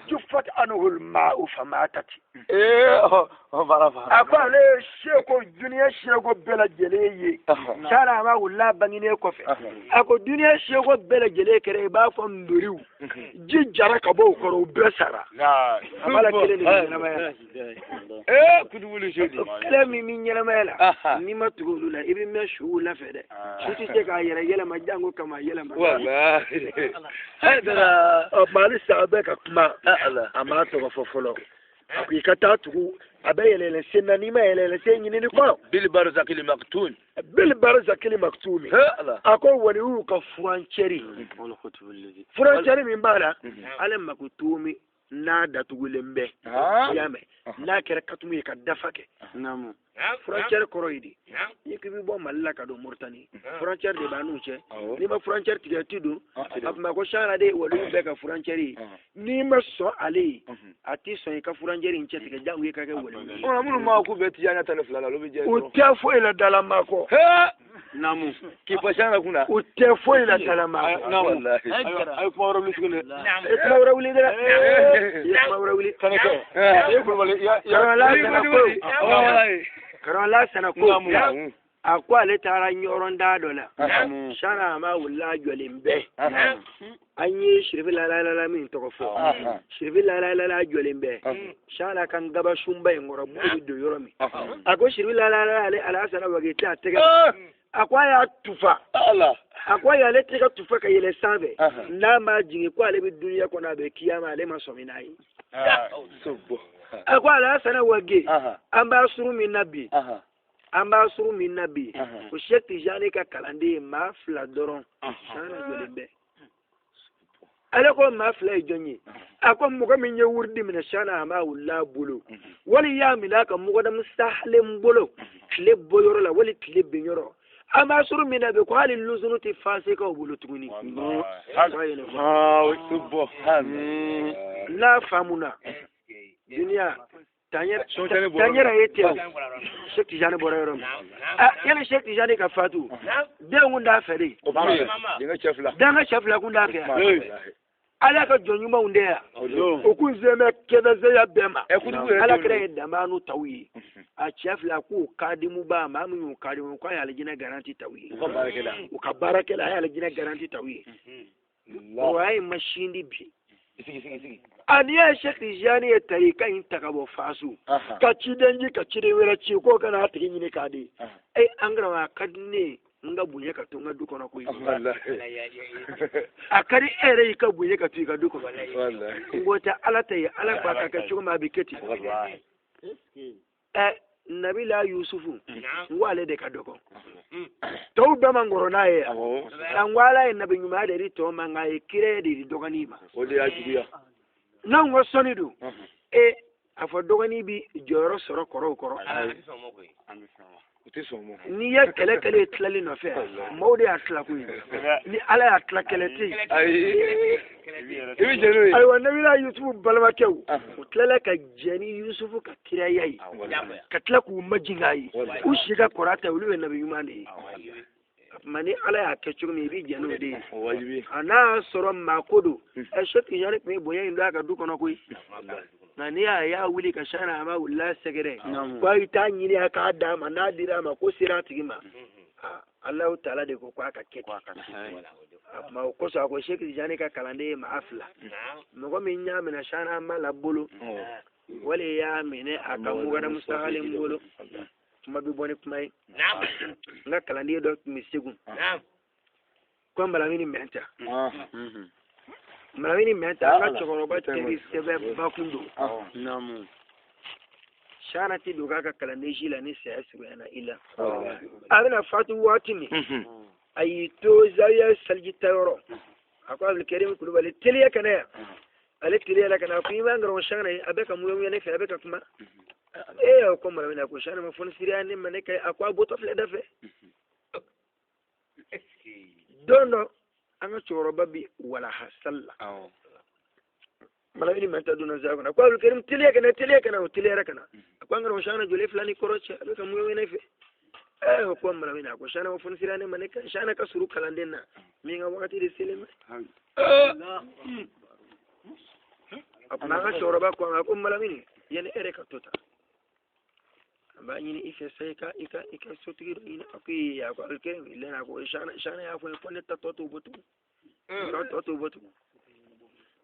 Jufat anhul ma'u famatati. A ko ale ye seko duniya seko bɛɛ lajɛlen ye. Shana Hamawula bangenen kɔfɛ, a ko duniya seko bɛɛ lajɛlen kɛra i b'a fɔ ntoriw, ji jara ka bɔ u kɔrɔ, u bɛɛ sara. A b'a la kelen de bɛ ɲɛnamaya la. Kelen min bɛ ɲɛnamaya la, n'i ma tugu olu la, i bɛ mɛn suw la fɛ dɛ. Su tɛ se k'a yɛrɛ yɛlɛma janko kama yɛlɛma. Mali sa bɛ ka kuma, a m'a tɔgɔ fɔ fɔlɔ. A ko i ka taa tugu a bɛ yɛlɛyɛlɛ sen na, n'i ma yɛlɛyɛlɛ sen ɲinini kɔrɔ. Bil barzakili maktumi. Bil barzakili maktumi. A ko waliw ka furancɛri, furancɛri min b'a la, ale makutumi n'a datugulen bɛ, i y'a mɛn, n'a kɛra katumu ye ka dafa kɛ. Furancɛri kɔrɔ ye di? N'i k'i bɛ bɔ Mali la ka don Moritani, furancɛri de b'an n'u cɛ. N'i ma furancɛri tigɛ, i ti don. A tuma ko sara de waliw bɛɛ ka furancɛri ye. N'i ma sɔn ale ye, a ti sɔn i ka furancɛri in cɛ tigɛ, jango i ka kɛ waliw ye. Minnu ma k'u bɛ Tijaniya 12 la, olu bɛ jɛ. U tɛ foyi la dalama kɔ. Naamu. K'i fɔ sara kunna. U tɛ foyi la dalama kɔ. Naamu. A ye kuma wɛrɛ wuli tuguni dɛ. I ye kuma wɛrɛ wuli dɛ. I ye kuma wɛrɛ wuli. Kane kɛ. I ye kulubali. Karamɔgɔ Lasana ko a ko ale taara ɲɔrɔn da dɔ la. Shana Hamawula jɔlen bɛ. An ye Sirifi lalayilala min tɔgɔ fɔ. Sirifi lalayilala jɔlen bɛ. Shana kan gabasunba in kɔrɔ, b'u bɛ don yɔrɔ min. A ko Sirifi lalayilala ale Alasana Wage tɛ a tɛgɛ. A ko a y'a tufa. A ko a y'ale tɛgɛ tufa ka yɛlɛ sanfɛ. N'a ma jigin ko ale bɛ dunuya kɔnɔ, a bɛ kiyama, ale ma sɔmi n'a ye. A ko Alasana Wage, an b'a suru min na bi, an b'a suru min na bi, ko Sɛki Tijani ka kalanden ye maa fila dɔrɔn, Shana jɔlen bɛ. Ale ko maa fila ye jɔn ye? A ko mɔgɔ min ye wurudi minɛ Shana Hamawula bolo, wali y'a minɛ a ka mɔgɔdamu sahalen bolo, tile bɔyɔrɔ la wali tile binyɔrɔ. An b'a suru min na bi, ko hali lusunu tɛ fasekaw bolo tuguni. N'a faamuna duniya tanyɛrɛ ye ten. Sɛki Tijani bɔra yɔrɔ min, yanni Sɛki Tijani ka fatu, denw kun t'a fɛ de, denkɛ cɛ fila kun t'a fɛ. Ala ka jɔn ɲumanw de yan, o kun sen bɛ kɛfɛsɛya bɛɛ ma. Ala kɛra ye danbaa n'u taw ye. A cɛ fila k'u kadimuba, maa min y'u kadimu, k'a ye alijinɛ garanti taw ye. U ka baarakɛla, a ye alijinɛ garanti taw ye. O a ye masin di bi. A n'i y'a Sɛki Tijani ye tarika in ta ka bɔ Faso, ka ciden ci ka ciden wɛrɛ ci k'o ka n'a tigi ɲini k'a di. E an karamɔgɔ, a ka di ne ye n ka bonya ka to n ka du kɔnɔ koyi. A ka di e yɛrɛ y'i ka bonya ka to i ka du kɔnɔ. N ko tɛ Ala ta ye, Ala ko a ka kɛ cogo min a bɛ kɛ ten. Ɛ Nabila Yusufu, n ko ale de ka dɔgɔ. Tɔw bɛɛ man kɔrɔ n'a ye yan. Nka n ko Ala ye nabi ɲuman de di tɔw ma, nka a ye kira de di dɔgɔnin ma. O de y'a juguya. N'anw ko sɔnni don, e a fɔ dɔgɔnin bi jɔyɔrɔ sɔrɔ kɔrɔw kɔrɔ. N'i ye kɛlɛ kɛlɛ ye tilali nɔfɛ, maaw de y'a tila koyi. Ni Ala y'a tila, kɛlɛ tɛ yen. Ayiwa, Nabila Yusufu balimakɛw, u tilala ka jɛ ni Yusufu ka kiraya ye, ka tila k'u majigin a ye. U si ka kɔrɔ a ta, olu ye nabi ɲuman de ye. Tuma ni Ala y'a kɛ cogo min, i bɛ jɛn n'o de ye. A n'a y'a sɔrɔ maa ko don, ɛ Sɛki Tijani tun bɛ bonya in don a ka du kɔnɔ koyi. Nka n'i y'a ye a wuli ka Shana Hamawula sɛgɛrɛ, ko a ye taa ɲini a k'a d'a ma, n'a dira a ma ko sera a tigi ma. Alahu taala de ko k'a ka kɛ ten. A tuma o kosɔn a ko Sɛki Tijani ka kalanden ye maa fila. Mɔgɔ min y'a minɛ Shana Hamala bolo, wali y'a minɛ a ka mugadamu sahalen bolo. Kuma bɛ bɔ ni kuma ye. N ka kalanden dɔ tun bɛ Segu. Ko Malamini Mɛnta. Malamini Mɛnta, an ka cɛkɔrɔba teri sɛbɛn bakun don. Shana ti don k'a ka kalanden si la ni saya surunyana i la. A bɛna fatu waati min, a y'i to zawiya saliji tayɔrɔ. A ko Abdulkarim Kulubali, teliya ka na yan. Ale teliya la ka na, a ko i b'an karamɔgɔ Shana ye, a bɛ ka muɲɛ ne fɛ, a bɛ ka kuma. E ko Malamini, a ko Shana ma fɔ ni ne ma ne ka, a ko a bɔtɔ filɛ da fɛ. Don dɔ an ka cɛkɔrɔba bi walaha sali la. Malamini Mɛnta donna zawiya kɔnɔ, a ko Abdulkarim teliya ka na, teliya ka na, o teliyara ka na. A ko an karamɔgɔ Shana jɔlen fila ni kɔrɔ cɛ, a bɛ ka muɲɛ ne fɛ. O ko Malamini, a ko Shana ma fɔ ni ne ma ne ka, Shana ka surun kalanden na, min ka wagati de selen bɛ. A An ka cɛkɔrɔba ko a ma ko Malamini yanni e yɛrɛ ka to tan an b'a ɲini i fɛ sa i ka sotigi dɔ ɲini. A ko ee, a ko Abdulkarim lɛn, a ko Shana y'a fɔ n ye ko ne ta tɔ t'o bɔ tugun, tɔ t'o bɔ tugun.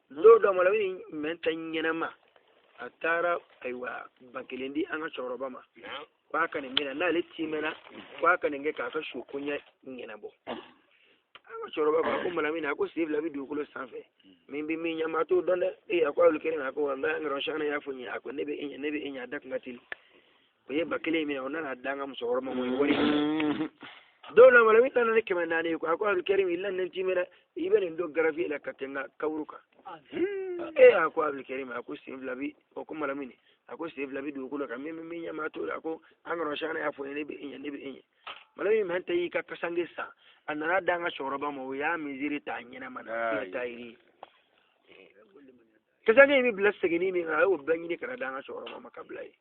Don dɔ Malamini mɛn ta ɲɛnama a taara ayiwa ba kelen di an ka cɛkɔrɔba ma k'a ka nin minɛ n'ale timɛna k'a ka nin kɛ k'a ka su koɲɛ ɲɛnabɔ. An ka cɛkɔrɔba ko a ko Malamini a ko sen fila bɛ dugukolo sanfɛ min bɛ min ɲɛ maa t'o dɔn dɛ. Ee, a ko Abdulkarim a ko walahi an kɔrɔ Shana y'a fɔ n ye a ko ne bɛ e ɲɛ, ne bɛ e ɲɛ, a da kun ka teli. O ye ba kelen minɛ o nana d'an ka musokɔrɔba ma o ye wari minɛ. Don dɔ Malamini nana ni 400 ye ko a ko Abdulkarim i la nin timɛna i bɛ nin don garafiye la ka tɛmɛ n ka kaburu kan. Ee, a ko Abdulkarim a ko sen fila bi, o ko Malamini a ko sen fila bi dugukolo kan min bɛ min ɲɛ maa t'o la. A ko an kɔrɔ Shana y'a fɔ n ye ne bɛ e ɲɛ, ne bɛ e ɲɛ. Malamini mɛn ta y'i ka kasange san a nana d'an ka cɛkɔrɔba ma o y'a misiri ta ɲɛnama na i ka taa yiri kasange in bɛ bila seginni min kan a y'o bɛɛ ɲini ka na d'an ka cɛkɔrɔba ma ka bila yen.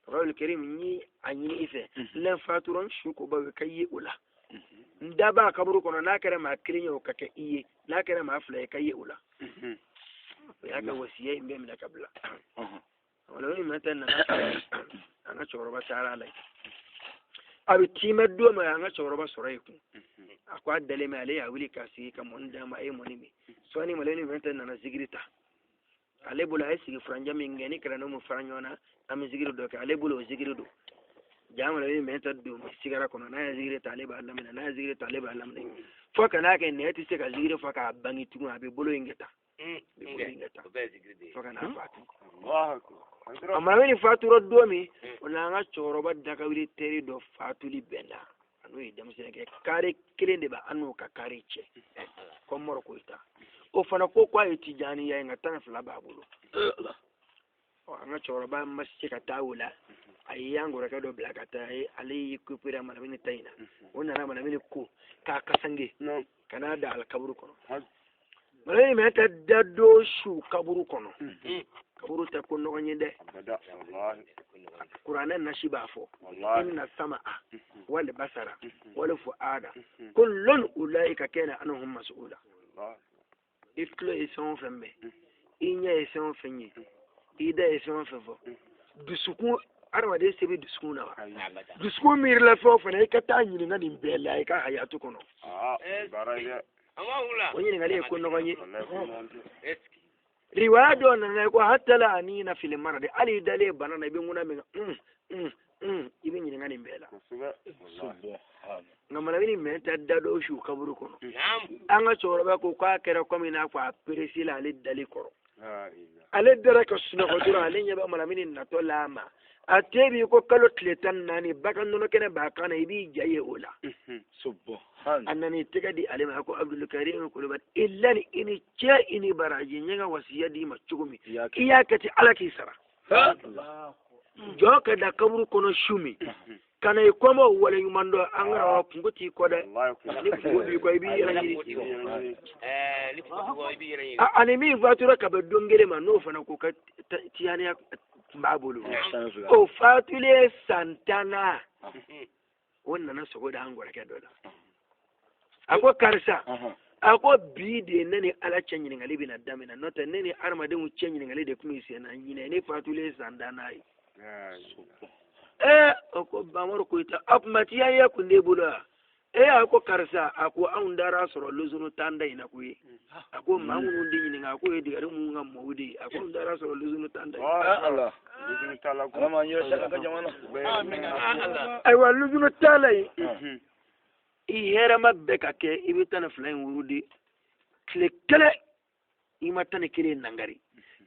Abdulkarim n ye a ɲini i fɛ n fatura n su ko ba bɛ ka ye o la n da b'a kaburu kɔnɔ n'a kɛra maa kelen ye o ka kɛ i ye n'a kɛra maa fila ye ka ye o la. O y'a ka wasiya in bɛɛ minɛ ka bila. Malamini mɛn ta nana an ka cɛkɔrɔba taara a la yen. A bɛ tiimɛ don min an ka cɛkɔrɔba sɔrɔ yen kun a ko a dalen bɛ ale y'a wuli k'a sigi ka mɔni d'a ma a ye mɔni min. Sɔɔni Malamini mɛn ta nana zikiri ta ale bolo a ye sigi furanjɛ min kɛ ni kalandenw ma fara ɲɔgɔn na an bɛ zikiri dɔ kɛ ale bolo o zikiri don. Ja Malamini mɛn ta don sigara kɔnɔ n'a ye zikiri ta ale b'a laminɛ n'a ye zikiri ta ale b'a laminɛ fo ka n'a kɛ nɛ tɛ se ka zikiri fɔ k'a bange tugun a bɛ bolo in kɛ tan a bɛ bolo in kɛ tan fo ka n'a fatu. A Malamini fatura don min o la an ka cɛkɔrɔba dakawuli teri dɔ fatuli bɛnna a n'o ye denmisɛnnin kɛ kare kelen de bɛ an n'o ka kare cɛ ko Mɔrɔ Koyita. O fana ko k'a ye Tijaniya ye nka 12 b'a bolo. An ka cɛkɔrɔba ma se ka taa o la a ye an kɔrɔkɛ dɔ bila ka taa ale y'i kupera Malamini ta in na o nana Malamini ko k'a kasange ka n'a da alikaburu kɔnɔ. Malamini mɛ ta da do su kaburu kɔnɔ kaburu tɛ ko nɔgɔn ye dɛ. Kuranɛ nasi b'a fɔ inna sama'a wal basara wal fu'ada kullun ulaika kana anhum mas'ula. I tulo ye fɛn o fɛn mɛn i ɲɛ ye fɛn o fɛn ye i da ye fɛn o fɛn fɔ dusukun adamaden se bɛ dusukun na wa dusukun miirila fɛn o fɛn na i ka taa ɲininka nin bɛɛ la i ka hayatu kɔnɔ. O ɲininkali ye ko nɔgɔn ye. Riwaya dɔ nana ko hatta la anina fil maradi hali i dalen bana na i bɛ ŋuna min kan i bɛ ɲininka nin bɛɛ la. Nka Malamini mɛn ta da dɔ su kaburu kɔnɔ an ka cɛkɔrɔba ko k'a kɛra komi n'a fɔ a peresi la ale dali kɔrɔ ale dara ka sunɔgɔ dɔrɔn ale ɲɛ bɛ Malamini natɔ la a ma a te b'i ko kalo tile 14 bagan nɔnɔ kɛnɛ b'a kan na i b'i ja ye o la. A nana i tɛgɛ di ale ma a ko Abdulkarim Kulubali i lani i ni cɛ i ni baraji n ye n ka wasiya d'i ma cogo min i y'a kɛ ten Ala k'i sara. Jɔ ka da kaburu kɔnɔ su min ka na i kɔmɔ waleɲuman dɔn an ka kungo t'i kɔ dɛ ni kungo b'i kɔ i b'i yɛrɛ ɲini. Ani min fatura ka bɛn don kelen ma n'o fana ko ka tiyaniya tun b'a bolo o fatulen san 10 na o nana sogo da an kɔrɔkɛ dɔ la a ko karisa a ko bi de ne ni Ala cɛ ɲininkali bɛna daminɛ n'o tɛ ne ni adamadenw cɛ ɲininkali de tun bɛ sen na ɲinɛ ne fatulen san 10 n'a ye. O ko Bamaro Koyita a kuma tiyaniya kun t'e bolo wa? A ko karisa a ko anw dara sɔrɔ lozoro tan da in na koyi a ko maa minnu de ɲininka a ko ye digari minnu ka mɔgɔw de ye a ko anw dara sɔrɔ lozoro tan da in. Ayiwa lozoro tan la yen i hɛrɛma bɛɛ ka kɛ i bɛ 12 in wurudi tile kelen i ma 11 nangari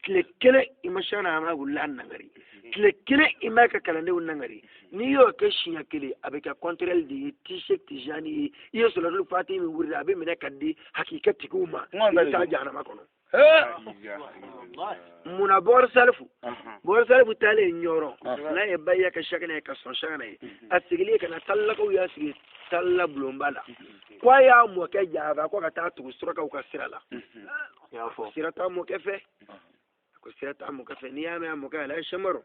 tile kelen i ma Shana Amadu wulila nangari tile kelen i ma ka kalandenw nangari n'i y'o kɛ siɲɛ kelen a bɛ kɛ kɔnterɛli de ye Tishek Tijani ye i ye sɔrɔdali fati min wurudi a bɛ minɛ ka di hakika tigiw ma i bɛ taa jahanama kɔnɔ. Munna Bɔkari Salifu Bɔkari Salifu taalen Ɲɔrɔ n'a ye bayiya kɛ sakana ye ka sɔn sakana ye a sigilen ka na talakaw y'a sigi talla bulonba la ko a y'a mɔkɛ janfa ko ka taa tugu surakaw ka sira la sira t'a mɔkɛ fɛ a ko sira t'a mɔkɛ fɛ n'i y'a mɛn a mɔkɛ Alayi Samaru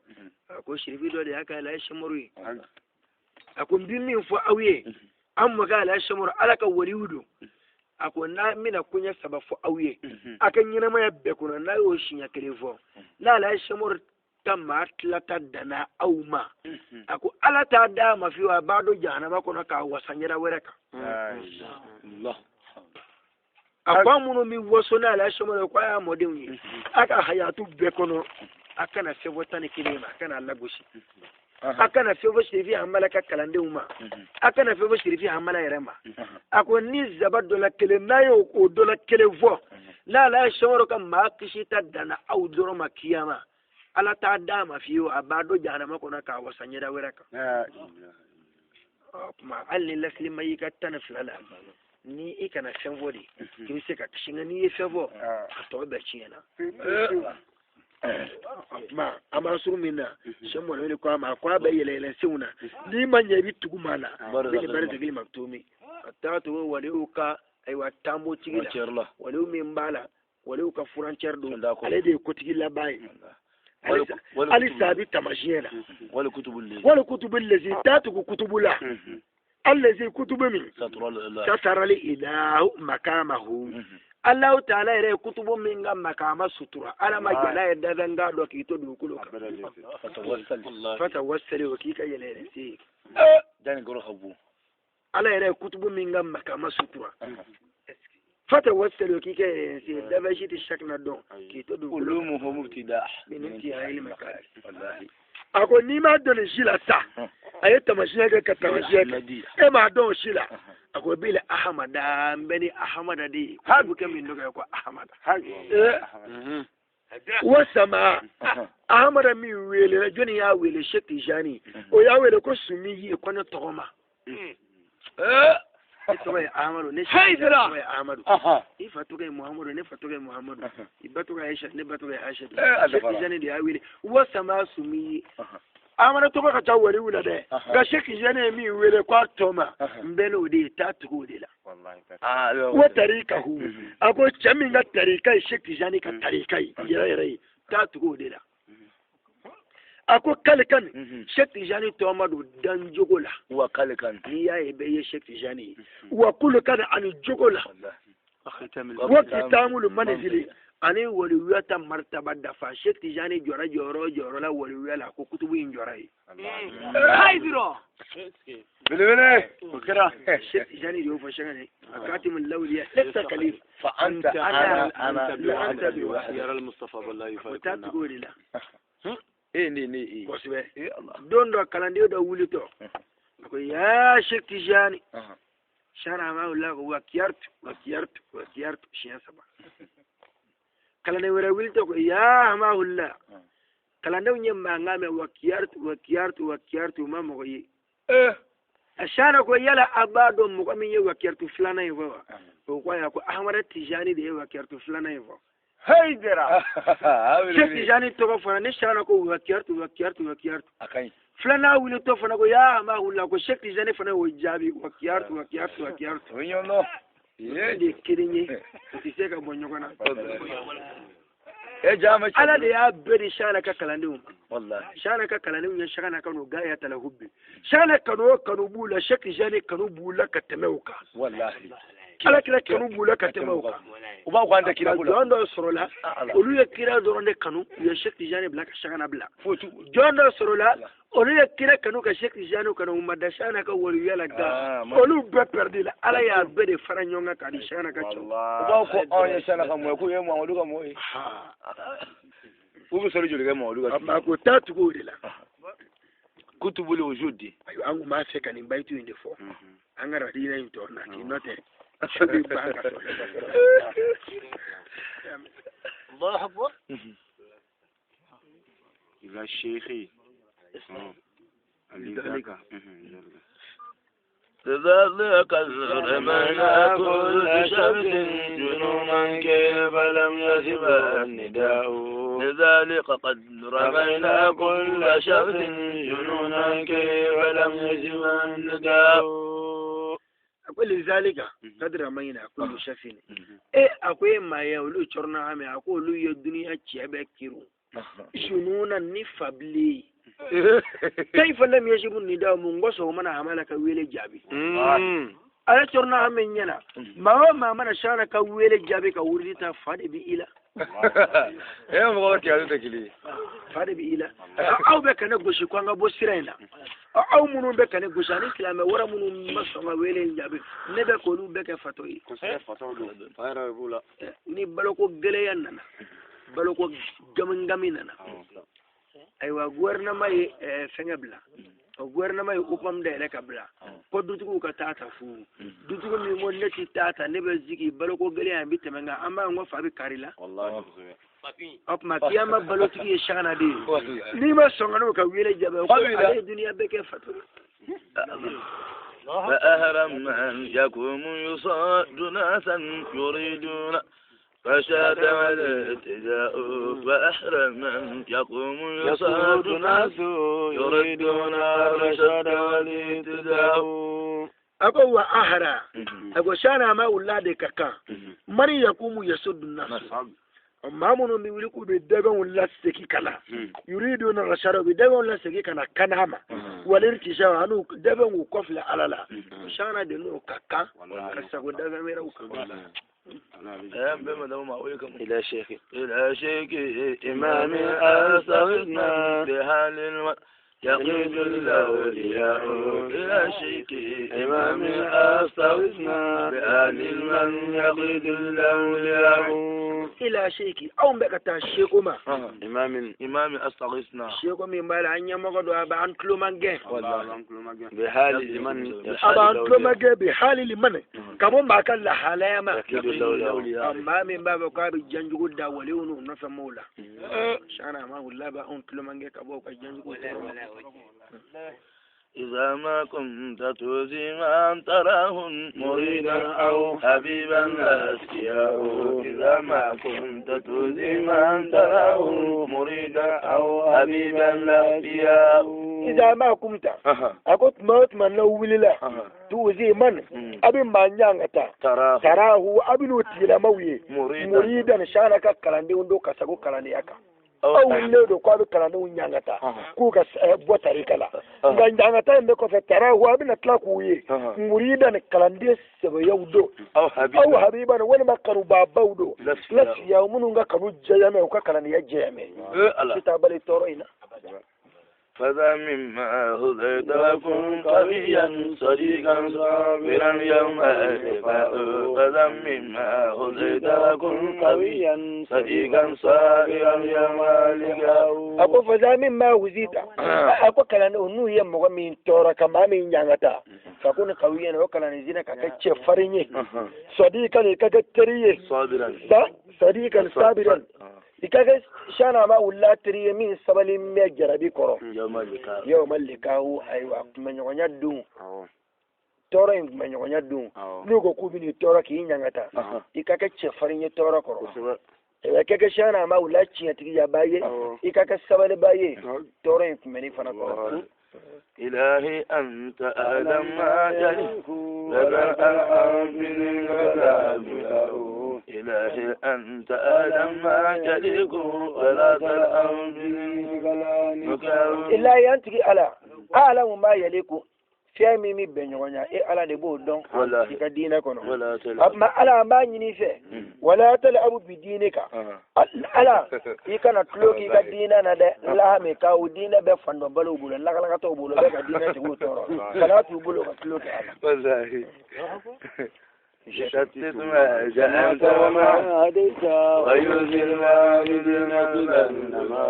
a ko sirifi dɔ de y'a kɛ Alayi Samaru ye a ko n bɛ min fɔ aw ye an mɔkɛ Alayi Samaru Ala ka waliyu don a ko n'a bɛna koɲɛ 3 fɔ aw ye a ka ɲɛnamaya bɛɛ kɔnɔ n'a y'o siɲɛ kelen fɔ N'ala ye Sɛki ka maa tilata danna aw ma a ko ala t'a d'a ma fiyewu a b'a don jahanama kɔnɔ k'a wasa ɲɛda wɛrɛ kan a ko an minnu bɛ waso n'ala ye Sɛki ye ko a y'a mɔdenw ye a ka hayatu bɛɛ kɔnɔ a kana fɛn fɔ 11 ma a kana lagosi a kana fɛn fɔ Sirifi Hamala ka kalandenw ma a kana fɛn fɔ Sirifi Hamala yɛrɛ ma a ko ni zaba dɔ la kelen n'a y'o o dɔ la kelen fɔ n'ala ye Sɛki ka maa kisi ta danna aw dɔrɔn ma kiyama ala t'a d'a ma fiyewu a b'a don jahanama kɔnɔ k'a wasa ɲɛda wɛrɛ kan o tuma hali ni lasili ma y'i ka 12 la ni i kana fɛn fɔ de k'i bɛ se ka kisi nka n'i ye fɛn fɔ a tɔ bɛɛ tiɲɛna o tuma an b'a suru min na Sɛki Mɔlɔmini ko a ma ko a bɛ yɛlɛ yɛlɛ senw na n'i ma ɲɛ i bɛ tugu maa la bɛ ni barisakili makutumi a taa tugu waliw ka ayiwa taabotigi la waliw min b'a la waliw ka furancɛri don ale de ye kotigi laban ye halisa a bɛ taamasiyɛn na wali kutubu lezi taa tugu kutubu la allazi kutubu min satarali ilahu makamahu Alahu taala yɛrɛ ye kutubu min ka makama sutura ala ma jala ye dafɛn dɔ k'i to dugukolo kan fata wasali o k'i ka yɛlɛ yɛlɛ se ala yɛrɛ ye kutubu min ka makama sutura fata wasali o k'i ka yɛlɛ se dafɛn si tɛ sakina dɔn k'i to dugukolo kan a ko n'i m'a dɔn nin si la sa a ye taamasiyɛn kɛ ka taamasiyɛn kɛ e m'a dɔn o si la a ko bile ahamada n bɛ ni ahamada de ye k'a bɛ kɛ min dɔgɔ ko ahamada wa sama ahamada min welela jɔnni y'a wele Sɛki Tijani o y'a wele ko sumi ye ko ne tɔgɔ ma ne tɔgɔ ye Ahamadu ne tɔgɔ ye Ahamadu i fa tɔgɔ ye Muhamadu ne fa tɔgɔ ye Muhamadu i ba tɔgɔ ye Ayisa ne ba tɔgɔ ye Ayisa Sɛki Tijani de y'a wele wa sama sumi ye Amadu tɔgɔ ka ca waliw la dɛ nka Sɛki Tijani ye min wele k'a tɔ ma n bɛ n'o de ye taa tugu o de la wa tarikahu a ko cɛ min ka tarika ye Sɛki Tijani ka tarika ye yɛrɛ yɛrɛ ye taa tugu o de la a ko kalikan Sɛki Tijani tɔgɔma don danjogo la wa kalikan n'i y'a ye bɛɛ ye Sɛki Tijani ye wa kulukan ani jogo la wa kitamulu manzili ani waliwuya ta martaba dafa Sɛki Tijani jɔra jɔyɔrɔ o jɔyɔrɔ la waliwuya la ko kutubu in jɔra ye. Belebele o kɛra Sɛki Tijani de y'o fɔ Sɛki a katimu lawuliya lesa kalif fa anta ana ana bi yara Mustafa wallahi fa taa tugu o de la. Ne kosɛbɛ don dɔ kalanden dɔ wulitɔ a ko yaa Sɛki Tijani sara ma wulila ko wa kiyartu wa kiyartu wa kiyartu siɲɛ 3 kalanden wɛrɛ wulitɔ ko yaa hamahullah kalandenw ye mankan mɛn wa kiyartu wa kiyartu wa kiyartu u ma mɔgɔ ye a sara ko yala a b'a dɔn mɔgɔ min ye wa kiyartu filanan in fɔ wa o ko ayi ko Ahamada Tijani de ye wa kiyartu filanan in fɔ. Haidara Sɛki Tijani tɔgɔ fana ne sara ko wa kiyartu wa kiyartu wa kiyartu filanan wulitɔ fana ko yaa hamahullah ko Sɛki Tijani fana y'o jaabi wa kiyartu wa kiyartu wa kiyartu o de ye kelen ye o tɛ se ka bɔ ɲɔgɔn na ala de y'a bɛɛ di Sɛki ka kalandenw ma Sɛki ka kalandenw ye Sɛki kanu gaya talahubbi Sɛki kanu o kanu b'u la Sɛki Tijani kanu b'u la ka tɛmɛ o kan ala kira kanu b'u la ka tɛmɛ o kan u b'a fɔ an tɛ kira ko la jɔn dɔ sɔrɔla olu ye kira dɔrɔn de kanu u ye Sɛki Tijani bila ka Sɛki bila jɔn dɔ sɔrɔla olu ye kira kanu ka Sɛki Tijani kanu u ma da Sɛki ka waliya la nka olu bɛɛ pɛrɛdi la ala y'a bɛɛ de fara ɲɔgɔn kan k'a di Sɛki ka cɛw u b'a fɔ anw ye Sɛki ka mɔgɔ ye k'u ye Muhamadu ka mɔgɔ ye u bɛ sɔrɔ joli kɛ Muhamadu ka a ko taa tugu o de la kutubuli wujudi ayiwa an kun b'a fɛ ka nin bayitu in de fɔ an ka radina in tɔ nati n'o tɛ su bɛ ban ka sɔrɔ. Allahu akbar. إلى الشيخ لذلك رمينا كل شمس جنونا كيف لم يثب النداء لذلك قد رمينا كل شمس جنونا كيف لم يثب النداء أقول لذلك قد رمينا كل شمس إيه أقول ما يولو شرنا عمي أقول يا الدنيا تشبكرو جنونا نفبلي كيف لم يجب النداء من قصه من عملك ويل جابي أنا ترنا من ينا ما هو ما من شانك ويل جابي كوردي تفادي بإلى E mɔgɔ kɛ ale tɛ kelen ye. Fa de b'i la. Aw bɛ ka ne gosi ko an ka bɔ sira in na. Aw minnu bɛ ka ne gosi ani silamɛ wɛrɛ minnu ma sɔn ka wele in jaabi, ne bɛ k'olu bɛɛ kɛ fatɔ ye. Kosɛbɛ, fatɔw don. Fa yɛrɛ b'u la. Ni baloko gɛlɛya nana, baloko gami nana, ayiwa gouvernement ye fɛngɛ bila. O gouvernement ye OPAM dayɛlɛ ka bila ko dutigiw ka taa ta fu. Dutigi min ko ne ti taa ta, ne bɛ jigin baloko gɛlɛya in bɛ tɛmɛ n kan, an b'a ye ko fa bɛ kari la. O tuma kiyama balotigi ye sagana de ye. N'i ma sɔn ka n'o ka wele jaabi, ko ale ye duniya bɛɛ kɛ fatɔ ye. فأهرم من يقوم يصاد ناسا يريدون فشاد والاتجاء. فأحرم من يقوم يصاد ناس يريدون الرشاد والاتجاء. أقول وأهرى أقول شانا ما أولادك كان من يقوم يصد الناس maa minnu bɛ wuli k'u bɛ dɛbɛnw lasegin ka na yuriduna rashada u bɛ dɛbɛnw lasegin ka na kana ma walirtija ani dɛbɛnw k'u kɔfilɛ ala la sana de n'o ka kan ka sago dɛbɛn wɛrɛw kan. إلى شيخ إلى شيخ إمام أستغثنا بحال يقيد الأولياء. إلى شيخ إمام أستغثنا بآل من يقيد الأولياء. إلى شيخ أو بكتا شيخ ما إمام أستغثنا شيخ من بال أن يمغض أبا أن كلومانجي بحال لمن أبا أن كلومانجي بحال لمن كمون ما كان لحالة ما أما من باب كاب الجنجو دا وليونو نفس مولا شانا ما ولا با أن كلومانجي كابو كجنجو إذا ما كنت تؤذي من تراه مريدا أو حبيبا أسكياء. إذا ما كنت تؤذي من تراه مريدا أو حبيبا أسكياء. إذا ما كنت أقول موت من لو وللا تؤذي من أبي ما نيانتا تراه أبي نوتي موي مريدا شانك كلاندي وندو كسبو كلاندي أكا aw wulilen don k'a bɛ kalandenw ɲangata k'u ka bɔ tarika la nka ɲangata in bɛ kɔfɛ tarahu a bɛna tila k'u ye murida ni kalanden sɛbɛyaw don aw habiba ni walima kanubabaw don lasiyaw minnu ka kanu jɛyamɛ u ka kalandenya jɛyamɛ sitan bali tɔɔrɔ in na. فذا مما هديت وكن قويا صديقا صابرا يوم اللقاء. فذا مما هديت وكن قويا صديقا صابرا يوم اللقاء. أكو فذا مما هديت أكو كلام أنه هي مغمين تورا كما من يانغتا فكون قويا وكلام زينك كتشفرني صديقا كتريه صابرا صديقا صابرا ikaga shana ma wula tiri min sabali mɛ jarabi kɔrɔ yau malikawo ayiwa kunbɛɲɔgɔnya don tɔɔrɔ in kunbɛɲɔgɔnya don n'u ko k'u bɛ n'i tɔɔrɔ k'i ɲangata i ka kɛ cɛfarin ye tɔɔrɔ kɔrɔ i ka kɛ shana ma wula tiɲɛtigiyaba ye i ka kɛ sabaliba ye tɔɔrɔ in kunbɛnni fana kɔrɔ. إلهي أنت أعلم ما يليق لنا من العذاب. إلهي أنت أعلم ما يليق ولا تلأم إلهي أنت أعلم ما يليق fɛn min bɛ bɛn ɲɔgɔn ɲɛ e ala de b'o dɔn i ka diinɛ kɔnɔ a ala an b'a ɲini i fɛ wala tal'abu bi diinika ala i kana tulo k'i ka diinɛ na dɛ lahami ka o diinɛ bɛ fandɔnbaliw bolo lakalakatɔw bolo bɛɛ ka diinɛ tigiw tɔɔrɔ kana t'u bolo ka tulo kɛ a la. شتت ما جنت وما هديت ويؤذي الوالدين كلما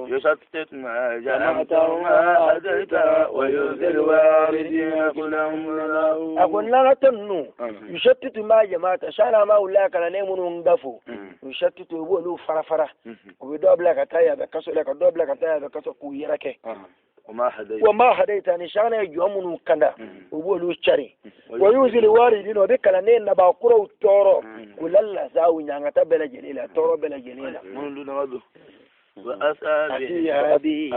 يشتت ما جنت وما هديت ويؤذي الوالدين كلهم. أقول لنا تنو يشتت ما جمعت شانا ما ولا كان نيمون ونغفو يشتت يقولوا فرفرة وبدوب لك تايا بكسو لك دوب لك تايا بكسو كويرك وما هديت أن شانا يجومون كنا وبولو شري ويوزي الواردين وبكلا نين نبا قرو تورو كل الله زاوي نعتا بلا جليلة تورو بلا جليلة وأسأبي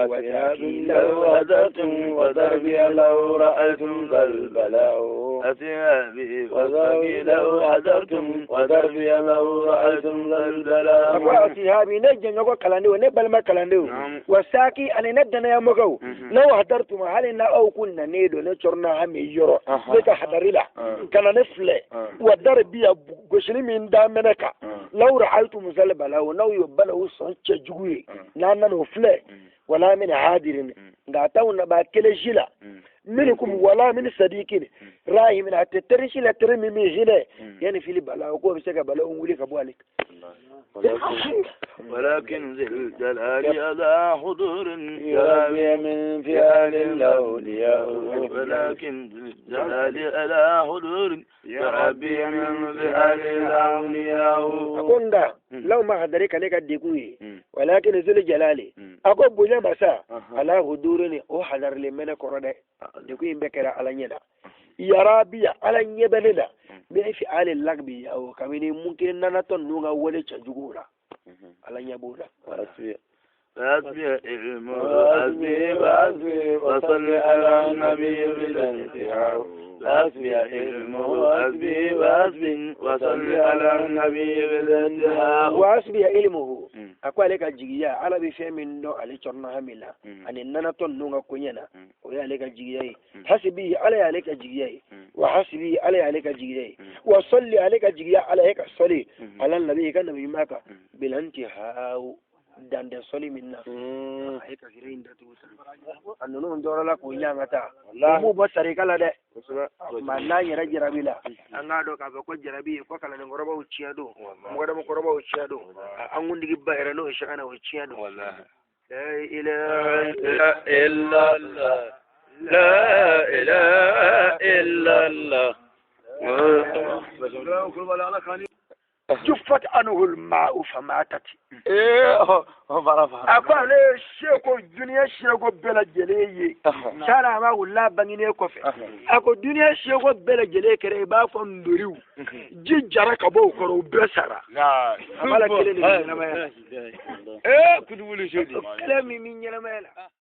وأسأبي لو هدرتم وضربي لو رأيتم ذا البلاء. أسأبي وأسأبي لو هدرتم وضربي لو رأيتم ذا البلاء. وأسأبي نجم يقول كلاندو نبل ما كلاندو وساكي أنا ندنا يا مغو لو هدرتم هل إن أو كنا نيدو نشرنا هم يجرو لك حضري لا كان نفلة وضربي جشني من دامنك Law ra'aytum zal balaw n'aw ye balaw sɔn cɛjugu ye n'an nan'o filɛ wala min hadirin nka t'aw nabaa kelen si la minkum wala min sadiqin rahimin a tɛ teri si la teri min bɛ hinɛ yanni fili balaw k'o bɛ se ka balaw wuli ka bɔ ale kan. ولكن ذي الجلال على حضور يرابي من فعال الأولياء ولكن ذي الجلال على حضور يرابي من فعال الأولياء أقول ده لو ما حضرك عليك الدقوي ولكن ذي الجلال أقول بنيا مسا على حضور أو حضر لمن كرده دقوي بكرة على نينا يرابي على نيبلنا من فعال اللقبي أو كمين ممكن ننتون نوغا ولا تجوغورا على نيبولا فأسبي علم وأسبي وأسبي وصل على النبي بلا انتهاء فأسبي علم وأسبي وأسبي وصل على النبي بلا انتهاء وأسبي علمه أقول لك الجيجية على بفهم إنه على شرنا هملا أن ننتون نوغا كونينا ويا عليك الجيجية حسبي على عليك الجيجية وحسبي على عليك الجيجية وصلي عليك الجيجية على هيك الصلي على النبي كان نبي ماك بلا انتهاء dan da soli min na ai ka girin da tuta annunu ndora la ko nyanga ta mu bo sare kala de ma na yɛrɛ jarabi la an k'a dɔn k'a fɔ ko jarabi ko kalanden kɔrɔbaw tiɲɛ don mɔgɔdama kɔrɔbaw tiɲɛ don an kuntigi ba yɛrɛ n'o ye sɛgɛnna o tiɲɛ don la ilaha illallah la ilaha illallah juffat anhu al-ma'u famatat a ko ale seko duniya seko bɛɛ lajɛlen ye sara ma wula bangenen kɔfɛ a ko duniya seko bɛɛ lajɛlen kɛra i b'a fɔ nberiw ji jara ka bɔ o kɔrɔ u bɛɛ sara a b'a la kelen de bɛ ɲɛnamaya la kelen min bɛ ɲɛnamaya la.